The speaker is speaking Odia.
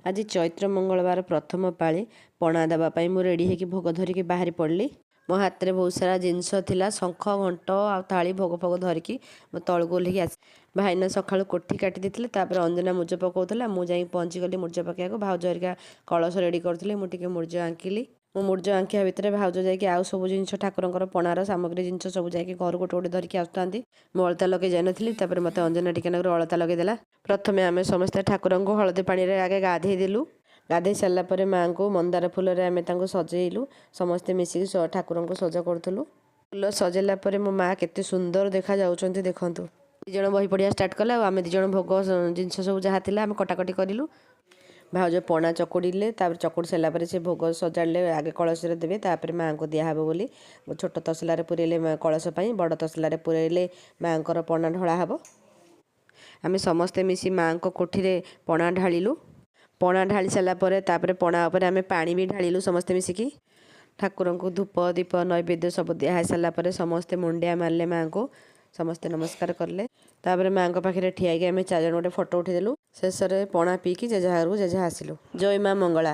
ଆଜି ଚୈତ୍ର ମଙ୍ଗଳବାର ପ୍ରଥମ ପାଳି। ପଣା ଦେବା ପାଇଁ ମୁଁ ରେଡ଼ି ହେଇକି ଭୋଗ ଧରିକି ବାହାରି ପଡ଼ିଲି। ମୋ ହାତରେ ବହୁତ ସାରା ଜିନିଷ ଥିଲା, ଶଙ୍ଖ, ଘଣ୍ଟ ଆଉ ଥାଳି, ଭୋଗ ଫୋଗ ଧରିକି ମୁଁ ତଳକୁ ଓହ୍ଲେଇକି ଆସି। ଭାଇନା ସକାଳୁ କୋଠି କାଟି ଦେଇଥିଲେ। ତାପରେ ଅଞ୍ଜନା ମୁର୍ଜ ପକାଉଥିଲା। ମୁଁ ଯାଇକି ପହଞ୍ଚିଗଲି ମୁର୍ଜ ପକାଇବାକୁ। ଭାଉଜ ହେରିକା କଳସ ରେଡ଼ି କରୁଥିଲେ। ମୁଁ ଟିକେ ମୁର୍ଜ ଆଙ୍କିଲି। ମୁଁ ମୁର୍ଜ ଆଙ୍କିବା ଭିତରେ ଭାଉଜ ଯାଇକି ଆଉ ସବୁ ଜିନିଷ, ଠାକୁରଙ୍କର ପଣାର ସାମଗ୍ରୀ ଜିନିଷ ସବୁ ଯାଇକି ଘରୁ ଗୋଟେ ଗୋଟେ ଧରିକି ଆସୁଥାନ୍ତି। ମୁଁ ଅଳତା ଲଗେଇ ଯାଇନଥିଲି। ତାପରେ ମୋତେ ଅଞ୍ଜନା ଟିକେ ନାକରୁ ଅଳତା ଲଗେଇଦେଲା। ପ୍ରଥମେ ଆମେ ସମସ୍ତେ ଠାକୁରଙ୍କୁ ହଳଦୀ ପାଣିରେ ଆଗେ ଗାଧେଇ ଦେଲୁ। ଗାଧେଇ ସାରିଲା ପରେ ମାଆଙ୍କୁ ମନ୍ଦାର ଫୁଲରେ ଆମେ ତାଙ୍କୁ ସଜେଇଲୁ। ସମସ୍ତେ ମିଶିକି ଠାକୁରଙ୍କୁ ସଜ କରୁଥିଲୁ। ଫୁଲ ସଜେଇଲା ପରେ ମୋ ମାଆ କେତେ ସୁନ୍ଦର ଦେଖାଯାଉଛନ୍ତି ଦେଖନ୍ତୁ। ଦୁଇ ଜଣ ବହି ପଢ଼ିବା ଷ୍ଟାର୍ଟ କଲେ ଆଉ ଆମେ ଦୁଇ ଜଣ ଭୋଗ ଜିନିଷ ସବୁ ଯାହା ଥିଲା ଆମେ କଟାକଟି କରିଲୁ। ଭାଉଜ ପଣା ଚକୁଡ଼ିଲେ। ତାପରେ ଚକୁଡ଼ି ସାରିଲା ପରେ ସେ ଭୋଗ ସଜାଡ଼ିଲେ। ଆଗେ କଳସରେ ଦେବେ, ତାପରେ ମାଆଙ୍କୁ ଦିଆହେବ ବୋଲି ଛୋଟ ତସଲାରେ ପୁରେଇଲେ କଳସ ପାଇଁ, ବଡ଼ ତସଲାରେ ପୁରେଇଲେ ମାଆଙ୍କର ପଣା ଢଳା ହେବ। ଆମେ ସମସ୍ତେ ମିଶି ମାଆଙ୍କ କୋଠିରେ ପଣା ଢାଳିଲୁ। ପଣା ଢାଳି ସାରିଲା ପରେ ତାପରେ ପଣା ଉପରେ ଆମେ ପାଣି ବି ଢାଳିଲୁ ସମସ୍ତେ ମିଶିକି। ଠାକୁରଙ୍କୁ ଧୂପ, ଦୀପ, ନୈବେଦ୍ୟ ସବୁ ଦିଆ ହେଇସାରିଲା ପରେ ସମସ୍ତେ ମୁଣ୍ଡିଆ ମାରିଲେ ମାଆଙ୍କୁ। ସମସ୍ତେ ନମସ୍କାର କଲେ। ତାପରେ ମାଆଙ୍କ ପାଖରେ ଠିଆ ହେଇକି ଆମେ ଚାରିଜଣ ଗୋଟେ ଫଟୋ ଉଠେଇଦେଲୁ। ଶେଷରେ ପଣା ପିଇକି ଯେଝା ଘରକୁ ଯେଝା ଆସିଲୁ। ଜୟ ମା ମଙ୍ଗଳା।